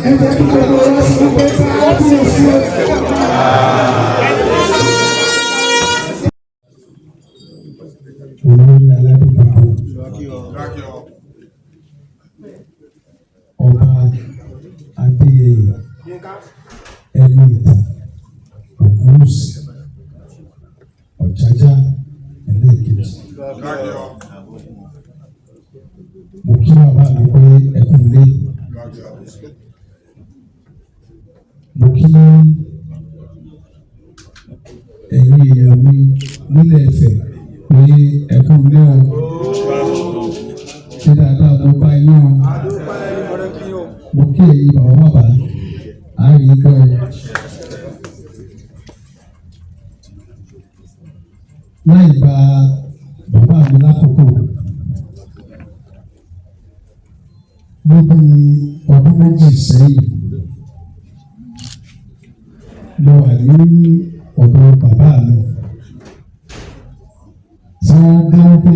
Ẹ jẹ́ kí gbogbo wa sọ pé káàbíyèsí o. Olórí aládé gbogbo, Ọba Adéyẹyè Ẹniìtàn Ògúnwùsì Ọ̀jájá ẹlẹ́ẹ̀kejì, mo kí bàbá mi pé ẹ kú ilé. Mo kí ẹ̀yin èèyàn mi nílẹ̀ Ifẹ̀ pé ẹ kú ilé o. Ṣé dáadáa mo bá yín o? Mo kí ẹ̀yin bàbá bàbá, àárín pẹ́ o. Láì gba bàbá mi lákòókò, níbi ọdún 2 sẹ́yìn, mo wà ní ọ̀dọ̀ bàbá mi tí wọ́n dé pé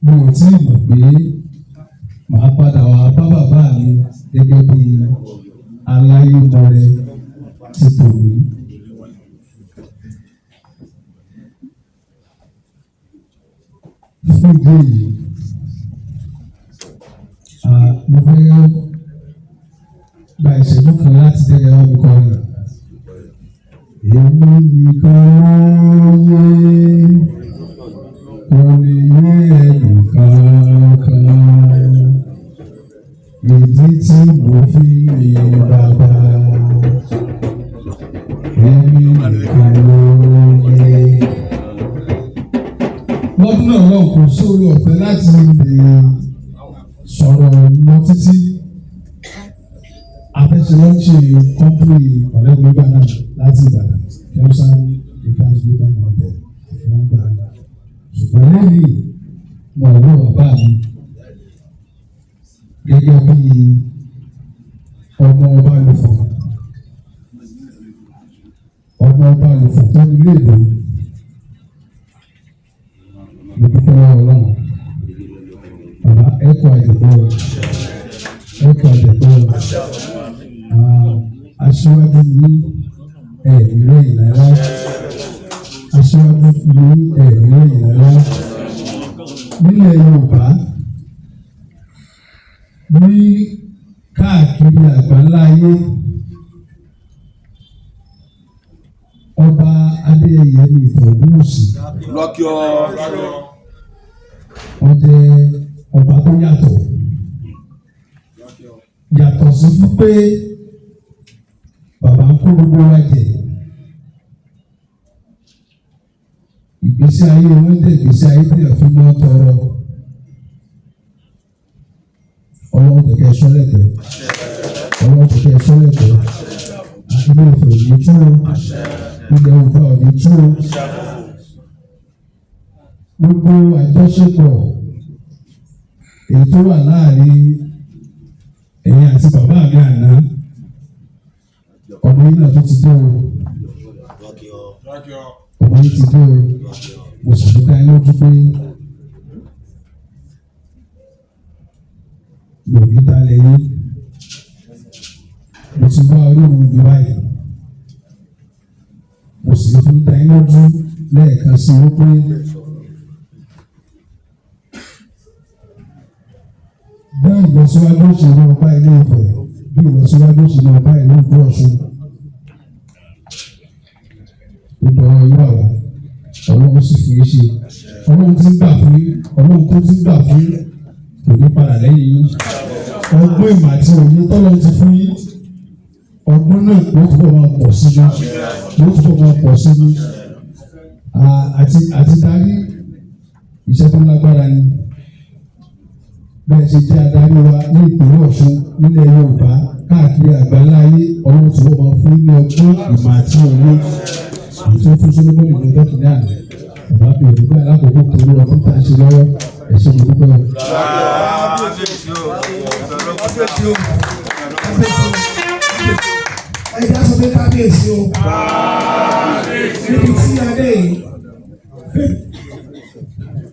mi ò tí ì mọ̀ pé màá padà wá bá bàbá mi gẹ́gẹ́ bí aláyémọrẹ ti tòní. Fún ìdí èyí, mo fẹ́ gba ìṣẹ́jú kan láti jẹ́ kí ẹ bá mi kọrin. Èmi nìkan ló yé, kò lè yé ẹnìkan kan. Ìdí tí mo fi yin bàbá, èmi nìkan ló yé. Lọ́dún náà lọ́hùn, kò sóore ọ̀fẹ́ láti lè sọ̀rọ̀ lọ títí. A fẹ́ ṣe launch company ọ̀rẹ́ mi gbà náà láti Ìbàdàn, Kemsan Acres Global Limited, ìfúnnágbà. Ṣùgbọ́n lẹ́yìn mo rò bàbá mi gẹ́gẹ́ bí ọmọ ọba Olùfọ̀, ọmọ ọba Olùfọ̀ tó ní ilé ìlú. Mo dúpẹ́ lọ́wọ́ Ọlọ́run. Bàbá, ẹ kú àjẹgbọ́, ẹ kú àjẹgbọ́. Aṣíwájú ní ẹ̀ẹ́dì rẹ̀yìn láíláí. Aṣíwájú ní ẹ̀ẹ́dì rẹ̀yìn láíláí. Nílẹ̀ Yorùbá, ní káàkiri àgbáńlá ayé, Ọba Adéyẹyè Ẹniìtàn Ògúnwùsì wọ́n jẹ́ ọba tó yàtọ̀. Yàtọ̀ sí fún pé bàbá ń kó gbogbo wa jẹ. Ìgbésí ayé wọn jẹ́ ìgbésí ayé tí èèyàn fi mọ́ tọrọ. Ọlọ́run kẹ̀kẹ́ sọ́lẹ̀kẹ́. Ọlọ́run kẹ̀kẹ́ sọ́lẹ̀kẹ́. Ilé Ifẹ̀ ò ní tú o. Ilẹ̀ Oòduà ò ní tú o. Gbogbo àjọṣepọ̀ èyí tó wà láàrin ẹ̀yin àti bàbá mi àná, ọmọ yìí náà tó ti dé o. Ọmọ yìí ti dé o. Mo sì fi dá yín lójú pé mi ò ní dalẹ̀ yín. Mo ti wá Ọlọ́run mi báyìí. Mo sì fi dá yín lójú lẹ́ẹ̀kan sí wípé bí ìlọsíwájú ṣe lọ bá Ilé Ifẹ̀, bí ìlọsíwájú ṣe lọ bá ìlú ìlú Ọ̀ṣun, ó dọ̀wọ́ yín bàbá. fún yín ṣe. Ọlọ́run ti ń gbà fún yín, Ọlọ́run tó ti ń gbà fún yín kò ní padà lẹ́yìn yín. Ọgbọ́n ìmọ̀ àti òye tọ́lọ́run ti fún yín, ọgbọ́n náà ló túbọ̀ máa pọ̀ sí i, ló túbọ̀ máa pọ̀ sí i. Àti darí iṣẹ́ tó lágbára ni. Bẹ́ẹ̀ ṣe jẹ́ adarí wa ní ìpínlẹ̀ Ọ̀ṣun, nílẹ̀ Yorùbá, káàkiri àgbáláyé, Ọlọ́run túbọ̀ máa fún yín ní ọgbọ́n ìmọ̀ àti òye èyí tó fún Sólómọ́nì ní ọjọ́ kìíní àná. Bàbá mi ò ní báyìí lákòókò torí ọdún tá a ṣe lọ́wọ́. Ẹ ṣé, mo dúpẹ́ o. Kábíyèsí o, ẹ jẹ́ sọ pé kábíyèsí o. Níbi tí adé yìí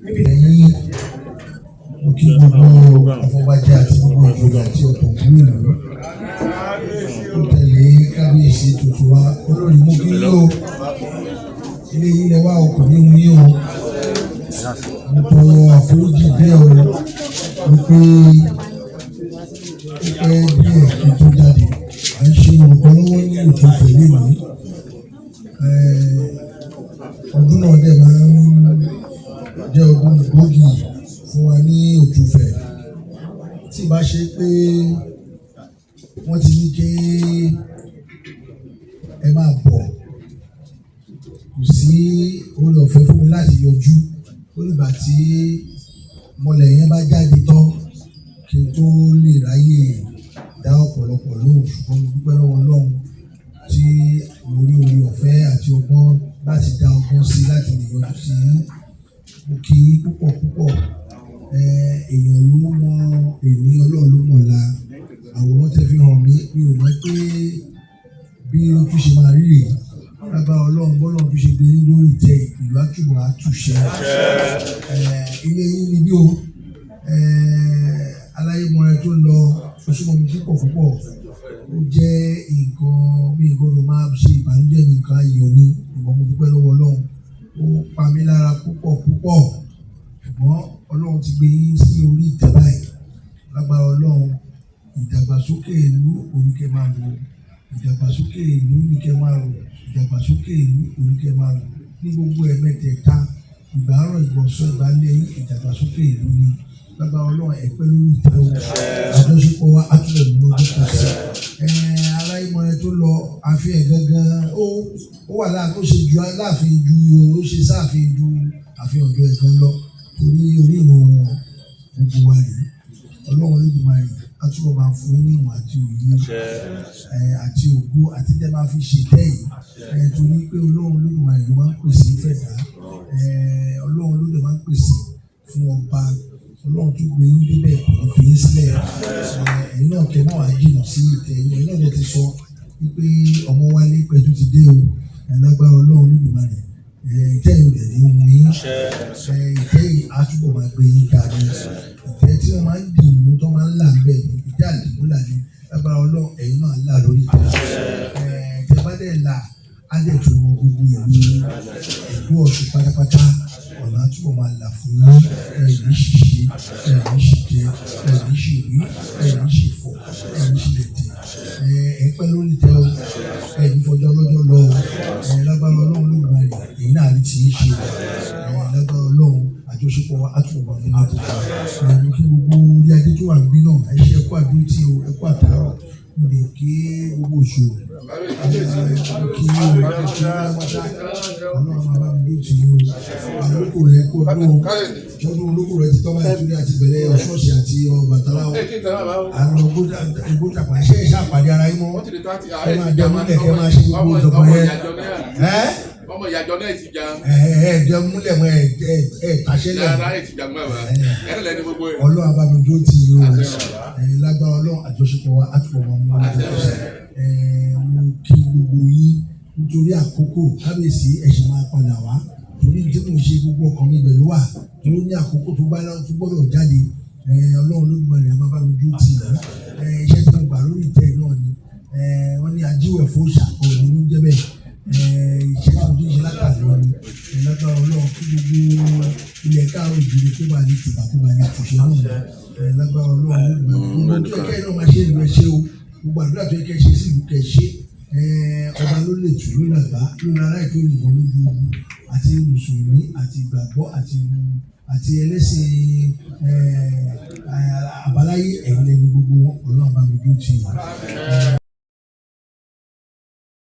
níbi Ẹ̀yin, mo kí gbogbo afọbajẹ àti gbogbo ìjòyè àti ọ̀tọ̀kùn ìlú tó tẹ̀lé kábíyèsí tuntun wa. Olórí, mo kí yín o. Ilé yín lẹ wá o, kò ní wí o. Mo tọrọ àforíjì bẹ́ẹ̀ o, wípé ó pẹ́ díẹ̀ kí n tó jáde. À ń ṣe nǹkan lọ́wọ́ ní òtún pẹ̀lú mi. Ọdún náà dẹ̀ máa ń jẹ́ ọdún gbòógì fún wa ní Òtúfẹ̀. Tí ìbá ṣe pé wọ́n ti ní kí ẹ máa bọ̀, kò sí oore ọ̀fẹ́ fún mi láti yọjú. Ó nígbà tí mọlẹ̀ yẹn bá jáde tán kí n tó lè ráyè dá ọ̀pọ̀lọpọ̀ lóhùn, ṣùgbọ́n mo dúpẹ́ lọ́wọ́ Ọlọ́run tí mo rí oore ọ̀fẹ́ àti ọgbọ́n láti dá ọgbọ́n sí láti lè yọjú sí yín. Mo kí yín púpọ̀ púpọ̀. Èèyàn ló mọ èní, Ọlọ́run ló mọ̀la. Àwòrán tẹ́ fi hàn mí, mi ò mọ̀ pé bí ojú ṣe máa rí rèé. Lágbára Ọlọ́run, bọ́lọ́run tó ṣe gbé yín lórí ìtẹ́, ìlú àtúbọ̀ àtúnṣe. Ilé yín ni bí o. Aláyémọrẹ tó lọ, ó súnmọ́ mi púpọ̀ púpọ̀. Ó jẹ́ nǹkan mi gbọ́dọ̀ máa ṣe ìbànújẹ́ ní nǹkan ayọ̀ ni, ṣùgbọ́n mo dúpẹ́ lọ́wọ́ Ọlọ́run. Ó pa mí lára púpọ̀ púpọ̀, ṣùgbọ́n Ọlọ́run ti gbé yín sí orí ìtẹ́ báyìí. Lágbára Ọlọ́run, ìdàgbàsókè ìlú oníkẹ́ máa wò, ìdàgbàsókè ìlú ní kẹ́ máa rò, ìdàgbàsókè ìlú oníkẹ́ máa rò ní gbogbo ẹ̀mẹ́tẹ̀ẹ̀ta, ìgbàárọ̀, ìgbọ̀nsọ̀, ìgbàlẹ̀ yín, ìdàgbàsókè ìlú ni. Lágbára Ọlọ́run, ẹ pẹ́ lórí ìtẹ́ o. Àjọṣepọ̀ wa á túbọ̀ mú ojú kò sí. Aláìmọ̀rẹ́ tó lọ, àfihàn gangan ó wà láàfin, ó ṣe ju aláàfin ju, ó ṣe sáàfin ju àfihàn ọ̀dọ́ ẹ̀ gan lọ, torí orí ìrun gbogbo wa rèé. Ọlọ́run Olódùmarè á túbọ̀ máa fún yín ní ìmọ̀ àti òye àti ògo àti tẹ́ máa fi ṣe tẹ́ yìí, torí pé Ọlọ́run Olódùmarè ló máa ń pèsè fẹ̀dá. Ọlọ́run ló dẹ̀ máa ń pèsè fún ọba. Ọlọ́run tó gbé yín débẹ̀ kò ní fi yín sílẹ̀. Ẹ̀yin náà kẹ́ náà á jìnnà sí ìtẹ́ yín. Ẹ̀yin náà dẹ̀ ti sọ wípé ọmọ wálé pẹ̀tù ti dé o. Lágbára Ọlọ́run Olódùmarè, ìtẹ́ yìí ò dẹ̀ ní wù yín. Ìtẹ́ yìí á túbọ̀ máa gbé yín ga ni. Ìtẹ́ tí wọ́n máa ń dì mú tó máa ń là ń bẹ̀ ni ìtẹ́ àdìmúlà ni. Lágbára Ọlọ́run, ẹ̀yin náà là lórí ìtẹ́. Tẹ́ bá dẹ̀ là á dẹ̀ tún mọ gbogbo ìlú Ọ̀ṣun pátápátá. Ọ̀nà á túbọ̀ máa là fún yín. Ẹ̀yin ṣìṣe, ẹ̀yin ṣìjẹ, ẹ̀yin ṣìwí, ẹ̀yin ṣìfọ̀, ẹ̀yin ṣìlẹ̀tẹ̀. Ẹ pẹ́ lórí ìtẹ́ o. Ẹ̀yin fọjọ́ lọ́jọ́ lọ o. Lágbára Ọlọ́run Olódùmarè, èyí náà rí tí í ṣe. Lágbára Ọlọ́run, àjọṣepọ̀ wa á túbọ̀ máa múná dóko. Mo kí gbogbo orí adé tó wà níbí náà. Ẹ ṣé, ẹ kú àdúrótì o, ẹ kú àtàárọ̀. Mo lè kí gbogbo òṣòwò. Mo kí o, mo kí pátápátá. Ọlọ́run máa bá mi dúró tì yín o. Olóko rẹ̀ kú ọdún o. Ọdún olóko rẹ̀ ti tọ́ báyìí torí àti bẹ̀rẹ̀ ọ̀ṣọ́ọ̀ṣì àti Ọbàtálá o. Àwọn ògbódàpá ṣe é ṣàpàdé ara yín mọ́. Ẹ máa jẹun múlẹ̀ kẹ́ máa ṣe gbogbo ìjọba yẹn. Ẹ́ Ọmọ ìyàjọ náà ti jà. Ẹ ẹ jẹun múlẹ̀ mọ́, ẹ ẹ ẹ tàṣẹ́ lẹ̀ mọ́. Yàrá ẹ̀ ti jà mọ́ ẹ̀ ẹ̀ lẹ́ni gbogbo ẹ̀. Ọlọ́run bá mi dúró tì yín o. Lágbára Ọlọ́run, àjọṣepọ̀ wa á túbọ̀ máa mú wa lọ́wọ́. Mo kí gbogbo yín nítorí àkókò. Kábíyèsí, ẹ ṣì máa padà wá, torí tí mò ń ṣe gbogbo ọkàn mi pẹ̀lú wà torí ní àkókò tó bá tó gbọ́dọ̀ jáde. Ọlọ́run Olódùmarè á máa bá mi dúró tì yín. Iṣẹ́ tí mo gbà lórí ìtẹ́ náà ni wọ́n ní ajíwẹ̀ fún òòṣà òní ló ń jẹ́ bẹ́ẹ̀. Iṣẹ́ tí mo ti ń ṣe látàrí ni. Lágbára Ọlọ́run, kí gbogbo ilẹ̀ káàárọ̀ ìdílé kó bá lè tìbà, kó bá lè tùṣe náà ni. Lágbára Ọlọ́run Olódùmarè, gbogbo tó yẹ kẹ́ ẹ náà máa ṣe ìlú, ẹ ṣe o. Gbogbo àdúrà tó yẹ kẹ́ ẹ ṣe sí ìlú, kẹ́ ẹ ṣe. Ọba ló lè tù, ló làgbá, ló lára ètò ìbọn lójú ogun. Àti mùsùlùmí àti ìgbàgbọ́ àti ẹlẹ́sìn àbáláyé, ẹ̀yin lẹ́ni gbogbo wọn. Ọlọ́run bá mi dúró tì yín.